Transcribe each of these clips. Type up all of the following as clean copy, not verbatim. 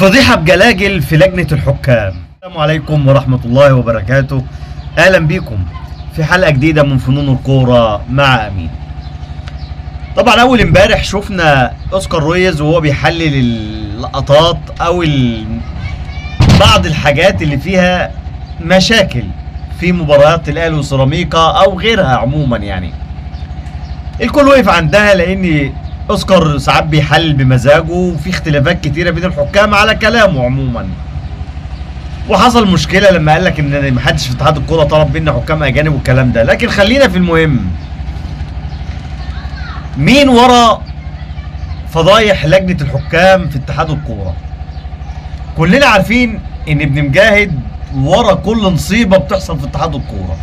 فضيحة بجلاجل في لجنة الحكام. السلام عليكم ورحمة الله وبركاته، أهلا بيكم في حلقة جديدة من فنون الكورة مع أمين. طبعا أول امبارح شفنا أوسكار رويز وهو بيحلل اللقطات أو بعض الحاجات اللي فيها مشاكل في مباريات الأهلي وسيراميكا أو غيرها عموما. يعني الكل وقف عندها لأن اوسكار ساعات بيحلل بمزاجه وفي اختلافات كتيرة بين الحكام على كلامه عموما. وحصل مشكلة لما قال لك ان محدش في اتحاد الكورة طلب منا حكام اجانب والكلام ده، لكن خلينا في المهم. مين ورا فضايح لجنة الحكام في اتحاد الكورة؟ كلنا عارفين ان ابن مجاهد ورا كل نصيبه بتحصل في اتحاد الكورة،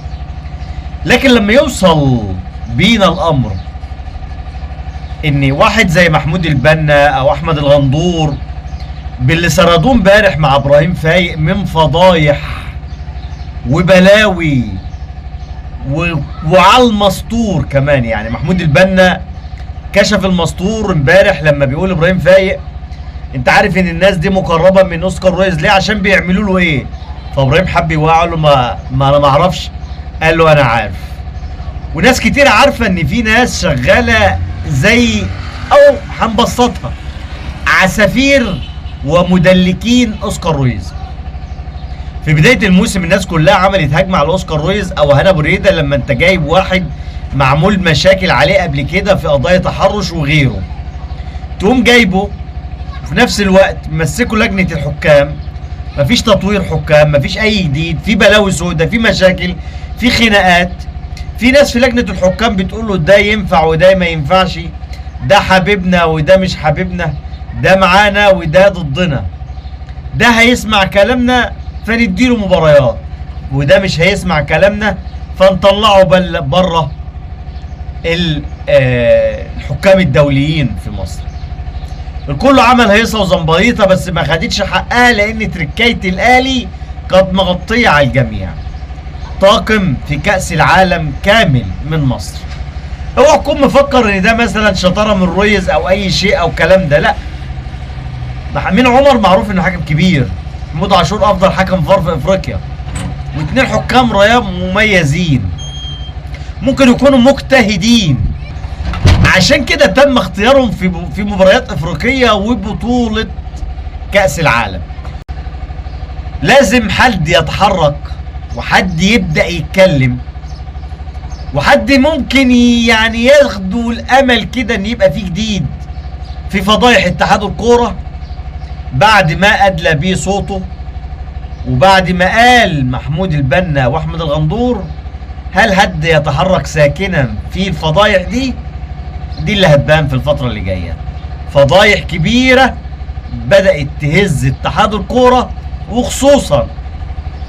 لكن لما يوصل بينا الامر ان واحد زي محمود البنا او احمد الغندور باللي سردوه امبارح مع ابراهيم فايق من فضايح وبلاوي وعلى المستور كمان. يعني محمود البنا كشف المستور امبارح لما بيقول ابراهيم فايق انت عارف ان الناس دي مقربة من اوسكار رويز ليه؟ عشان بيعملوا له ايه؟ فابراهيم حب يوقع له ما انا ما اعرفش، قال له انا عارف. وناس كتير عارفه ان في ناس شغالة زي او هنبسطها عسافير ومدلكين اوسكار رويز. في بداية الموسم الناس كلها عملت هجمة على اوسكار رويز او هنا بريدة لما انت جايب واحد معمول مشاكل عليه قبل كده في قضايا تحرش وغيره، تقوم جايبه في نفس الوقت مسكوا لجنة الحكام، مفيش تطوير حكام، مفيش اي جديد، في بلاوي سودة، في مشاكل، في خناقات، في ناس في لجنة الحكام بتقول له ده ينفع وده ما ينفعش، ده حبيبنا وده مش حبيبنا، ده معانا وده ضدنا، ده هيسمع كلامنا فنديله مباريات، وده مش هيسمع كلامنا فنطلعه بره الحكام الدوليين في مصر. الكل عمل هيصه وزنبريطه بس ما خدتش حقها لان تركايه الاهلي كانت مغطيه على الجميع. طاقم في كأس العالم كامل من مصر. اوعى تكون مفكر ان ده مثلا شطارة من رويز او اي شيء او كلام ده، لا. امين عمر معروف انه حكم كبير، محمود عاشور افضل حكم فار في افريقيا، واثنين حكام رايه مميزين ممكن يكونوا مجتهدين، عشان كده تم اختيارهم في مباريات افريقية وبطولة كأس العالم. لازم حد يتحرك وحد يبدأ يتكلم وحد ممكن يعني ياخدوا الامل كده ان يبقى فيه جديد في فضايح اتحاد الكورة بعد ما ادلى بيه صوته وبعد ما قال محمود البنا واحمد الغندور. هل حد يتحرك ساكنا في الفضايح دي؟ دي اللي هتبان في الفترة اللي جاية. فضايح كبيرة بدأت تهز اتحاد الكورة، وخصوصا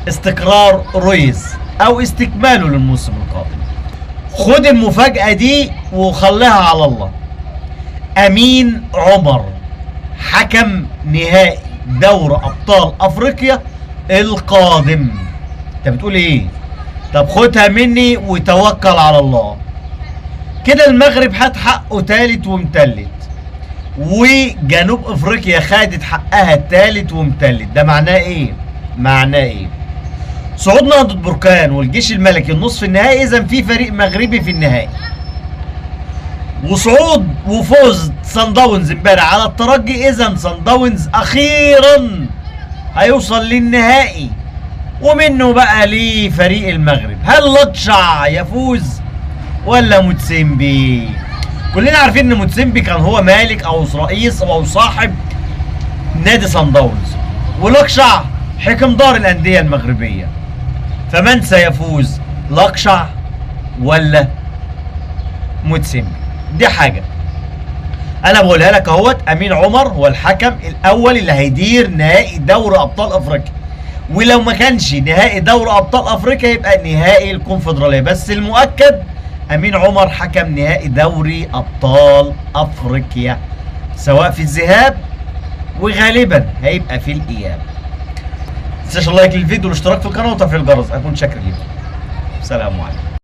استقرار رويز او استكماله للموسم القادم. خد المفاجأة دي وخليها على الله. امين عمر حكم نهائي دوري ابطال افريقيا القادم. انت بتقول ايه؟ طب خدها مني وتوكل على الله. كده المغرب خد حقه تالت ومتلت، وجنوب افريقيا خدت حقها تالت ومتلت. ده معناه ايه؟ معناه ايه؟ صعود نهضة بركان والجيش الملكي النصف النهائي، اذا في فريق مغربي في النهائي. وصعود وفوز سان داونز امبارح على الترجي، اذا سان داونز اخيرا هيوصل للنهائي، ومنه بقى لفريق المغرب. هل لطشع يفوز ولا موتسيمبي؟ كلنا عارفين ان موتسيمبي كان هو مالك او رئيس او صاحب نادي سان داونز، ولطشع حكم دار الاندية المغربية. فمن سيفوز، لقشع ولا موتسيمبي؟ دي حاجة انا بقولها لك اهوت. امين عمر هو الحكم الاول اللي هيدير نهائي دوري ابطال افريقيا، ولو ما كانش نهائي دوري ابطال افريقيا يبقى نهائي الكونفدراليه، بس المؤكد امين عمر حكم نهائي دوري ابطال افريقيا سواء في الذهاب وغالبا هيبقى في الاياب. ما تنساش اللايك للفيديو والاشتراك في القناة وتفعيل الجرس. اكون شاكر لكم. سلام عليكم.